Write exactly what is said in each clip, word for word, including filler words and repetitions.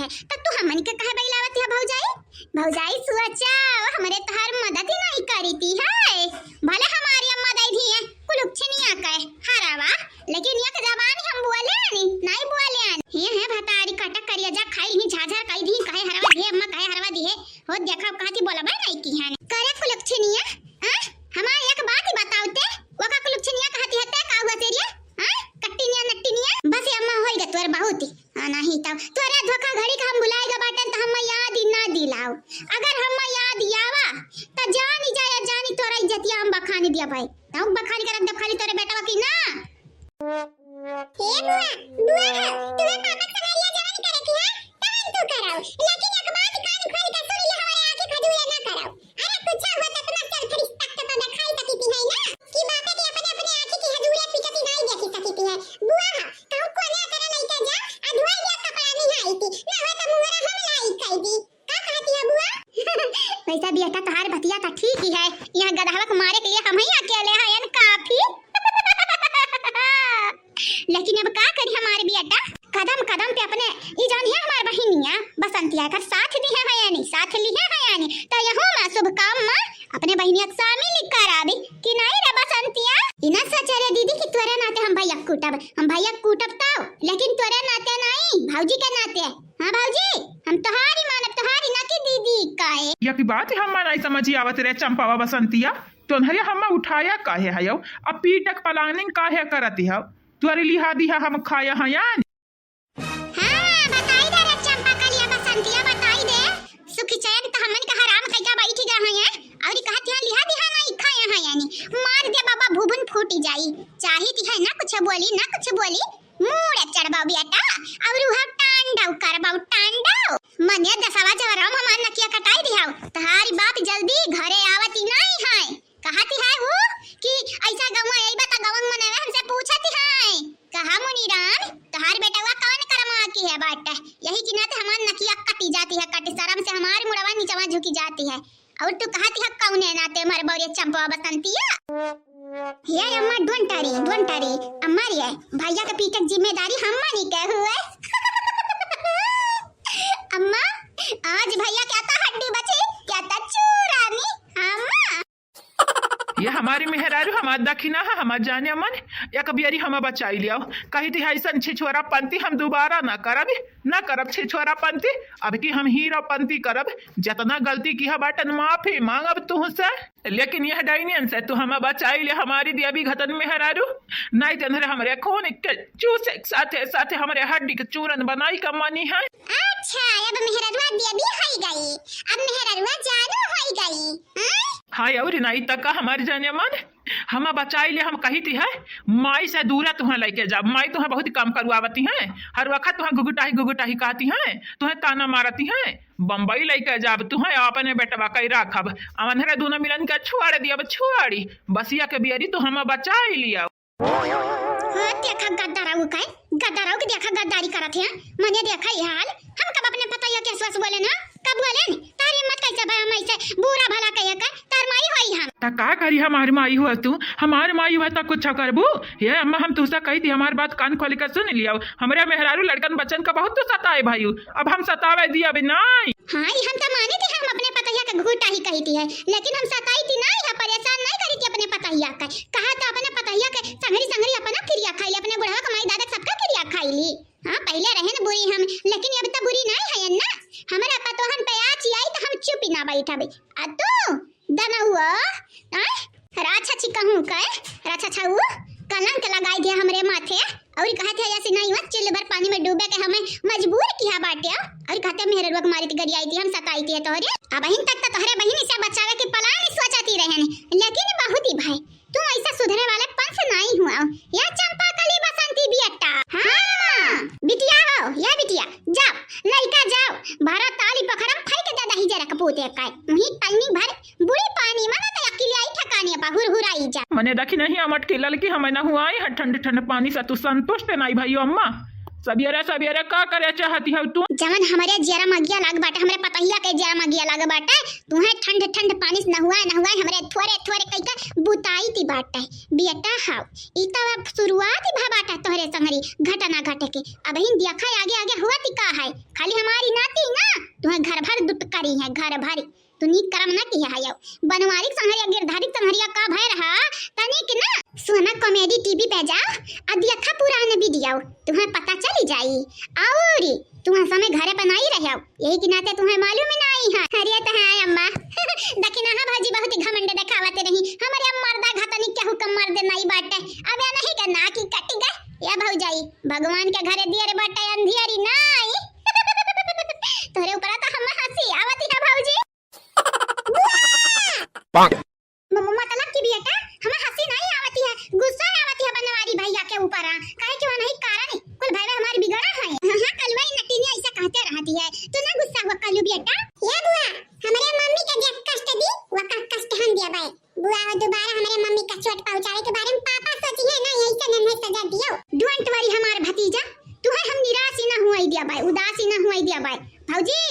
त तू हमन के काहे बइलावत है भौजाई? भौजाई सोचा, हमरे तोहार मदद ही नहीं करीती है। भले हमारी अम्मा दे दी है कुलुक्षनिया के हरवा, लेकिन एक जबान हम बोले आनी, नहीं बोले आनी। हे, हे भतारी कटक करिया जा खाई ही झाझर कई दी, कहे हरवा दिहे अम्मा, कहे हरवा दिहे। हो देखा, कहती बोलबे नहीं की है। करे कुलुक्षनिया, आ? हमार एक बात ही बताओ ते, ओका कुलुक्षनिया कहती है ते का हुआ तेरिया? आ? कट्टिनिया नट्टिनिया, बस ये अम्मा होई गतवर बहुत ही। हाँ, नहीं तब तोरे धोखाधड़ी का हम भुलाएगा बाटन त हम याद ही ना दिलाओ। अगर हम याद आवा त जानी जाए, जानी तोरा इज्जतिया हम बखानी दिया भाई। तब बखानी के रख दे खाली तोरे बेटवा की ना। ए बुआ, बुआ हो, तुम्हें पापा सवेरिया जवन करे की है, तवन तू कराओ। लेकिन एक बात कान खोल के सुन ले, हमारे आँखी खजूरे ना कराओ। अरे कुछ हो तो तुम सब फरिश्ता के तो दिखाई सकी थी है ना, कि बापे के अपने अपने आँखी की हजूरे पिटती नहीं देखी सकी थी है। बुआ हो, कहूँ कोने अतरे लइके जा, आ धोए लिया कपड़ा निहाई थी, ना हो तो मुहरा हम लाई कई दी। का कहती है बुआ? वैसा बेटा तोहार बतिया तो ठीक ही है, यहाँ गदहवा को मारे के लिए हम ही अकेले हैं काफी। लेकिन अब का करी हमारे बेटा, कदम कदम पे अपने ई जौन है हमार बहिनिया बसंतिया एकर साथ दिहे है यानी, साथ लिहे है यानी, तो यहू में शुभ काम में अपने बहिनिया के शामिल कराबी कि नहीं रे बसंतिया? इना सोचे रे दीदी कि तोरे नाते हम भैया कूटब, हम भैया कूटब तो, लेकिन तोरे नाते नहीं, भौजी के नाते। हाँ भौजी, हम तोहारी मानब, तोहारी ना कि दीदी का है। या की बात हम नहीं समझी आवत रे चंपावा बसंतिया, तोन्हरे हम्मा उठाया काहे हयो? अब पीटक planning काहे करत हो? तोरे लिहा दिहा हम खाया हयान। हाँ, बताई दे रे चंपा कलिया बसंतिया, बताई दे। सुखी चैन त हमन का हराम कइका बैठ गया है, और कहत है लिहा दिहा नहीं खाया है यानी। मार दे बाबा भुभुन फूटी जाई। चाहित है ना कुछ बोली, ना कुछ बोली। मूड़ चढ़बाऊ बेटा, और वह तांडव करबाऊ तांडव। मने दसवा जहरम हमार नकिया कटाई दिहाऊ। तहारी बाप जल्दी घरे आवती नहीं है। कहती है वो कि ऐसा गौवा अइबा त गौवा मनवे हमसे पूछती है। कहा मुनीराम, तहार बेटवा कौन करमा की है बाटे? यही की नाते हमार नकिया कटी जाती है, कटी शर्म से हमारी मुड़वा नीचवा झुकी जाती है। और तू कहती है कौने नाते मरबो रे चंपवा बसंतिया? हे अम्मा, don't worry, don't worry। अम्मा रे, भैया के पीटे के जिम्मेदारी हम्मा नहीं के हुए। अम्मा, आज भैया क्या तो हड्डी बची, क्या तो चूरानी। अम्मा। ये हमारी मेहरारू, हमार दखिना है, हमार जाने मन, एक बियरी हमा बचाई लियाओ। कही थी, "ऐसन छिछोरा पंती हम दोबारा ना करब, ना करब छिछोरा पंती, अब की हम हीरो पंती करब। जतना गलती किहा बाटन माफी मांगब तुहसे, लेकिन यह डाइनियन से तू हमा बचाई ले, हमारी देवी घतन मेहरारू, नहीं तेनहरे हमरे खून के चूसे के साथे साथे हमरे हड्डी के चूरन बनाई का मनी है।" अच्छा, अब मेहररुआ देवी होई गई, अब मेहररुआ जानू होई गई, हाँ? हाँ, और नहीं तक का हमार जाने मन, हम बचाई ले, हम कही थी है, माई से दूरा तुहें लेके जाब, माई तुहें बहुत काम करवावती हैं, हर वक्त तुहें गुगुटाही गुगुटाही कहती हैं, तुहें ताना मारती हैं, बम्बई लेके जाब तुहें, अपने बेटवा कई राखब, अवन्हरे दोनों मिलन के छोड़ दियब, छोड़ी, बसिया के बियरी तू हम बचाई लिया। हाँ, देखा गद्दाराऊ का, गद्दाराऊ के देखा गद्दारी करत है। मने देखा ये हाल, हम कब अपने पतोहिया के हंस बोले ना, कब बोले न? तार हिम्मत कैसे भय हम ऐसे बुरा भला कहे कर, तार माई होई हम। त का करी हमार माई हुआ तू, हमार माई हुआ त कुछ करबू? ये अम्मा हम तुझसे कही थी, हमार बात कान खोल के सुन लिया, हमरे मेहरारू लड़कन बच्चन का बहुत तू सताए भाई, अब हम सतावे दी अभी नहीं। हाँ, ई हम त माने थी, हम अपने पतोहिया के घूटा ही कही थी है, लेकिन हम सताई थी नहीं है, परेशान नहीं करी थी अपने पतोहिया के। कहा त अपने पतोहिया के संगरी संगरी अपना किरिया खाई ली, अपने बुढ़वा के माई दादा सबका किरिया खाई ली। हाँ, पहले रहे न बुरी हम, लेकिन अब त बुरी नहीं है ना। हमारा पतोहन पे आँच आई त हम चुप ही ना बैठबे। आ तू दनउआ, आय, राछा छी कहूँ के, राछा छऊ, कलंक लगाई दिया हमरे माथे। और कहत है, "ऐसे नहीं हुआ, चिल्ल भर पानी में डूबे के हमें मजबूर किया बाटे।" और कहते, "मेहररुआ के मारी थी, गरियाई थी, हम सताई थी तोहरे। अब बहिन तक तो तोहरे बहिन से बचावे के plan सोचती रहन, लेकिन बहुत ही भाई, तू ऐसा सुधरे वाले पंच नहीं हुआ।" या चंपा कली बसंती बियट्टा। हाँ, बिटिया हो, या बिटिया, जाओ, लइका जाओ, भरा ताली पोखरम फेंक दे दही जरा कपूते का। वहीं तन्नी भर बुरी पानी में ना तो अकेले आई ठिकाने पर हुरहुराई जा। मने देखी नहीं अमट के ललकी हमें ना हुआ आई है ठंड ठंड पानी से तू संतुष्ट नहीं भइयो अम्मा। सबेरे सबेरे का करे चाहती हौ तू? जवन हमरे जियरा मगिया लाग बाटे, हमरे पतहिया के जियरा मगिया लाग बाटे, तुहे ठंड ठंड पानी से नहुआए नहुआए हमरे थोरे थोरे कइके बुताई ती बाटे। बेटा हाउ, ई तो अब शुरुआत ही भा बाटे तोहरे संगरी घटना घटे के। अबहिन देखा आगे आगे हुआ ती का है, खाली हमारी नाती ना, तुहे घर भर दुत्करी है, घर भर। तू नीक करम ना किहा है यौ। बनवारी के संहरिया, गिरधारी के संहरिया का भय रहा, तनिक ना सोना कॉमेडी टीवी पे जाओ, आ देखा पुरान वीडियो, तुहे पता चली जाई। और तुहे समय घरे पर नाई रहो, यही के नाते तुहे मालूम ही नाई है। अरे तो है अम्मा, दखिनहा भौजी बहुत ही घमंड देखावत रही, हमरे मर्दा घतनी केहू का मर्द नाई बाटे। अब या नहीं के नाकी कट गए, या भौजाई, भगवान के घरे दियर बाटे अंधियरी नाई। तोहरे ऊपर तो हम हंसी आवती है भौजी। म-, म-, मतलब कि बेटा, हमें हंसी नहीं आवती है, गुस्सा आवती है बनवारी भैया के ऊपर, हाँ। काहे कि वो नहीं कारण है, कुल भैया हमारे बिगड़ा है। हाँ, हाँ, कलुआ ये नटीनी ऐसा कहते रहती है, तू ना गुस्सा हुआ कलू बेटा। ये बुआ, हमरे मम्मी के जे कष्ट दी, वो का कष्ट हम दिया भाई। बुआ, वो दोबारा हमरे मम्मी का चोट पहुंचावे के बारे में पापा सोची है ना, यही से नन्हे सजा दियो। Don't worry हमार भतीजा, तुहे हम निराश ही ना हुआ दिया भाई, उदास ही ना हुआ दिया भाई। भौजी,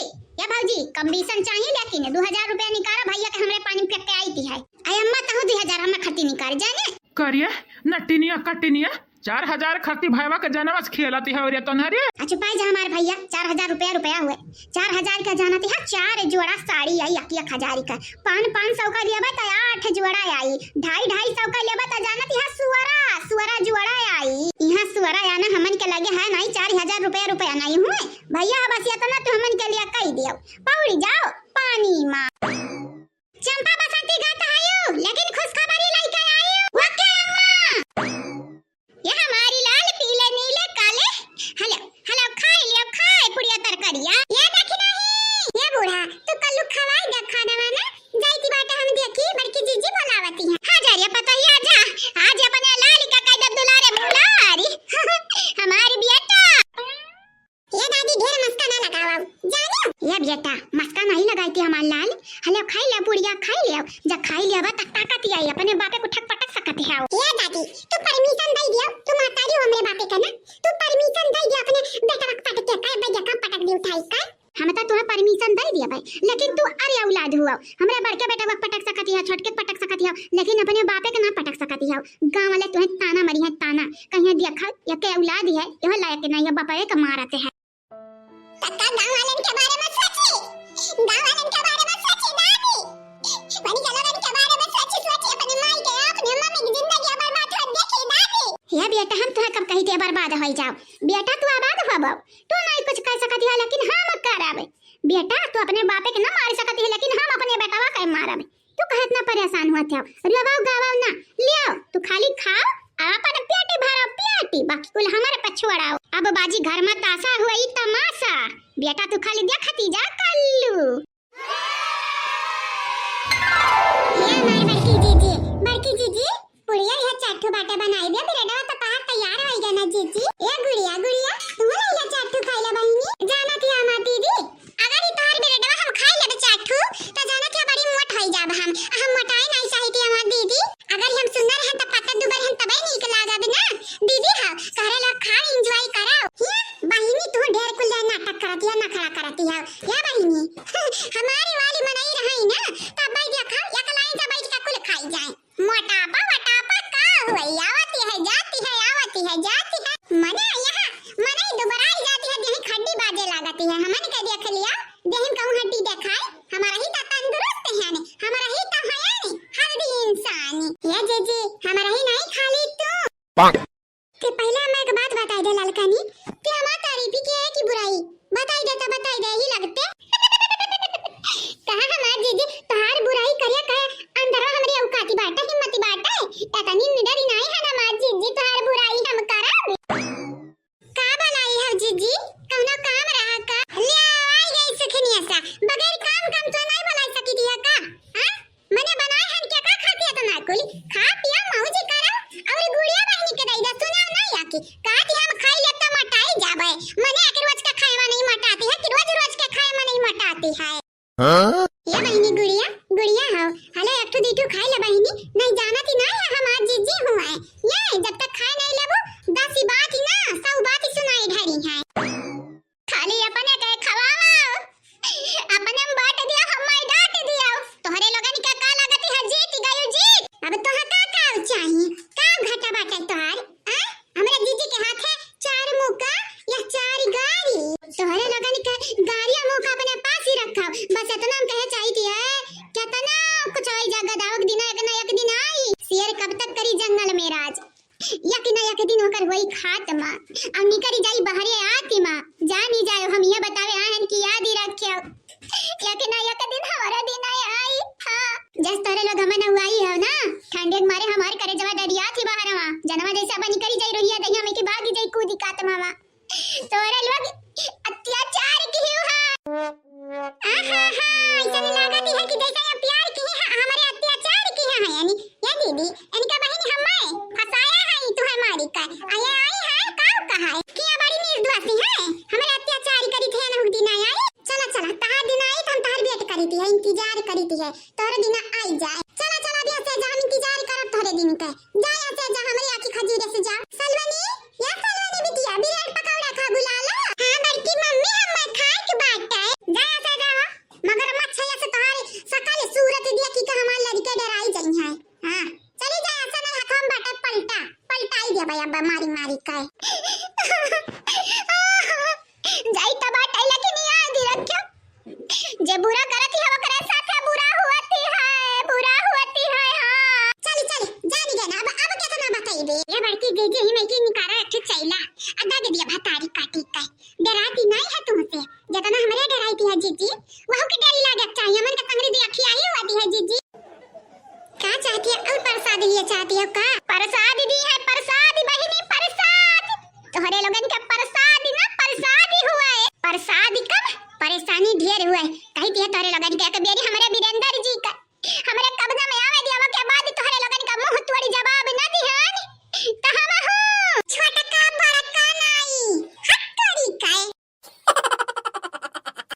या भौजी, कमीशन चाहिए लेकिन दो हजार रुपया निकाला भैया के हमरे पानी में फेंक के आई थी है। आई अम्मा तहु दो हजार हमें खर्ची निकाल जाने। करिए, नटिनिया कटिनिया, चार हजार खर्ची भैया के जनवा से खेलती है और ये तोहरे। अच्छा पाई जा हमार भैया, चार हजार रुपया, रुपया हुए। चार हजार का जाना थी, हाँ, चार जोड़ा साड़ी आई, एक, एक हजार का। पान, पाँच सौ का लिया बा, तो आठ जोड़ा आई। ढाई, ढाई सौ का लिया बा, तो जाना थी, हाँ, सुअरा, सुअरा जोड़ा आई। यहाँ सुअरा आना हमन के लगे है नहीं, चार हजार रुपया, रुपया नहीं हुए। भैया, बस इतना तो हमन के लिए कही दियो। पौड़ी जाओ पानी मा। चंपा बसंती गात आयु, लेकिन खुशखबरी लइके आयु। ओके अम्मा। ये हमारी लाल पीले नीले काले। हेलो, हेलो, खाए लियो, खाए पुड़िया तरकारिया। ये देखी नहीं, ये बूढ़ा, तू कल्लू खवाए दे खाना वाना। जाइती बाटे हम देखी, बड़की जीजी बोलावती है। हाँ जा रे पतोहिया जा, आज अपने लाल का कह दे दुलारे मुलारी। हमारी बेटा। ये दादी ढेर मस्का ना लगावा, जानियो। ये बेटा, मस्का नहीं लगाई थी हमार लाल। हेलो, खाई ले पुड़िया, खाई ले। जब खाई ले अब तक ताकत ही आई, अपने बापे को ठक पटक सकत है। ये दादी, तू परमिशन दे दियो, तू महतारी हो हमरे बापे का ना, तू परमिशन दे दियो अपने बेटा को पटक के, का भैया का पटक दी उठाई का। हम तो तुहे परमिशन दे दिया भाई, लेकिन तू अरे औलाद हुआ, हमरे बड़के बेटा को पटक सकत है, छोटके पटक सकत है, लेकिन अपने बापे के ना पटक सकत है। गाँव वाले तुहे ताना मरी है, ताना, कहीं देखा या के औलाद है, यह लायक नहीं है, बापे के मारत है। तक्का गाँव वालन के बारे में सोची, गाँव वालन के बारे में सोची दादी। बड़ी गलवन के बारे में सोची, सोची अपने माई के, अपने मम्मी की जिंदगी बर्बाद होत देखी दादी। हे बेटा, हम तुहे कब कही थे बर्बाद होई जाओ? बेटा, तू आबाद होबो, तू नहीं कुछ कह सकती है, लेकिन हम करब। बेटा, तू अपने बापे के ना मार सकती है, लेकिन हम अपने बेटवा के मारब। तू काहे इतना परेशान हुआ थे? रोवाओ गावाओ ना, लियाओ, तू खाली खाओ, अपन पेटी भरो पेटी, बाकी कुल हमारे पे छोड़ाओ। अब बाजी घर में ताशा हुआ ई तमाशा, बेटा तू खाली देखती जा कल्लू। ये हमारी बड़की जीजी, बड़की जीजी, पुड़िया यह चार ठो बाटे बनाई दे, बिरेडवा तो पहाड़ तैयार होई गया ना जीजी। ए गुड़िया, गुड़िया, तू ले यह चार ठो खाई ले बहिनी। जाना थी हमार दीदी, अगर ई तोहर बिरेडवा हम खाई लेबे चार ठो, त जाना थी बड़ी मोट होई जाब हम। हम मोटाई नहीं सही थी हमार दीदी। अगर हम सुंदर हैं त पत्ता दुबर हैं तबे नीक लागब ना। दीदी हो, तोहरे लोग खाओ, enjoy करो। ये बहिनी तू ढेर कुल नाटक करती है, नखरा करती है। या बहिनी, हमारी वाली मनई रही ना, तब भाई देखा, एक लाइन से बैठ के कुल खाई जाए। मोटापा वटापा का हुई, आवती है, जाती है, आवती है, जाती है। मने यहाँ, मने दुबराई जाती है, देही खड्डी बाजे लागती है। हमन के देख लिया, देही कहूँ हड्डी देखाए, हमारा ही तो तंदुरुस्त है ने, हमारा ही तो है ने, healthy इंसान। ये जीजी, हमारा ही नहीं खाली तू। ते पहले हमें एक बात बताई दे ललकनी, ते हमार तारीफी किया है कि बुराई? बताई दे तो बताई दे ही लगते। कहा हमार जीजी तोहार बुराई करिया कहे अंदर हमरी औकाती बाटे, हिम्मती बाटे। इतनी निडरी नहीं है ना हमार जीजी तोहार बुराई हम करब। का बनाई है जीजी? कौनो काम रहा का? ले आई गई सुखनिया सा, बगैर काम काम तो नहीं बनाई सकी दिया का? हाँ? मने बनाए हन क्या का खाती है तो ना कुली? खा पिया मौज करा और गुड़िया बहनी के दई दे सुना नहीं आके। का थी हम खाई ले तो मोटाई जाबे। मने एक रोज का खाए में नहीं मोटाती है कि रोज रोज के खाए में नहीं मोटाती है। हाँ? ये बहनी गुड़िया, गुड़िया हो। हले एक ठो दी ठो खाई ले बहनी, नहीं जाना थी ना है हमार जीजी हुआ है। ये जब तक खाए नहीं लेबो, दस ही बात ही ना, सौ बात ही सुनाई ढारी है। एक ना एक दिन हमारा दिन आए आई। हाँ, जस तोरे लोग हमें नहुआई है ना, ठंडे के मारे हमारे करेजवा डरिया थी बाहर वहाँ। जनवा जैसे अपन निकली जाई रोहिया दहिया में कि भागी जाई कूदी कात मामा। तोरे लोग अत्याचार की हुआ। आहा हा, ऐसा लागत है कि जैसे ये प्यार की है, हमारे अत्याचार की है, यानी ये दीदी, इनका बहन हमें फंसाया है, तू है मारी का। आया आई है, काऊ कहा है कि ये बड़ी निर्दोषी है, हमारे अत्याचार करी थे, ना हुक दिन आई। चला, चला, तहार दिन आई, तो हम तहार wait करी थी, इंतजार करी थी है, तोरे दिन आई जाए। चला, चला, अभी ऐसे जा, हम इंतजार करब तोरे दिन के। जा, ऐसे जा, हमारी आँखी खजूरे से जा। सलवनी, या सलवनी बिटिया, ब्रेड पकौड़ा खा बुला ला। हाँ, बड़की मम्मी, हम खाए के बाटे। जा, ऐसे जा, मगर मच्छर से तोहार सकल सूरत देखी के हमार लड़के डराई जाई हैं। हाँ, चली जा, ऐसा नहीं हाथों में बाटे पलटा, पलटाई दे भाई अब मारी मारी के। जाई तब आटा लेके नहीं आए दी रखियो। जे बुरा करत ही, ओकरे साथे बुरा होती है, बुरा होती है, हाँ। चली, चली, जानी गए ना, अब, अब केतना बताइबे? ये बड़की जीजी ही में की निकारा एक ठे चैला, अदा दे दिया भतारी काटी का। डराती नहीं है तुमसे, जितना हमरे डराई थी है जीजी, वहू के डरी लागत चाहिए, हमन के संगरी दी अखी आई हुआ दी है जीजी। का चाहती है? और प्रसाद लिए चाहती हो का? प्रसाद दी है, प्रसाद बहिनी, प्रसाद। तोहरे लोगन के प्रसाद ना, प्रसाद ही हुआ है। प्रसाद कम, परेशानी ढेर हुआ है। कही दिया तोहरे लोगन के, एक बेरी हमरे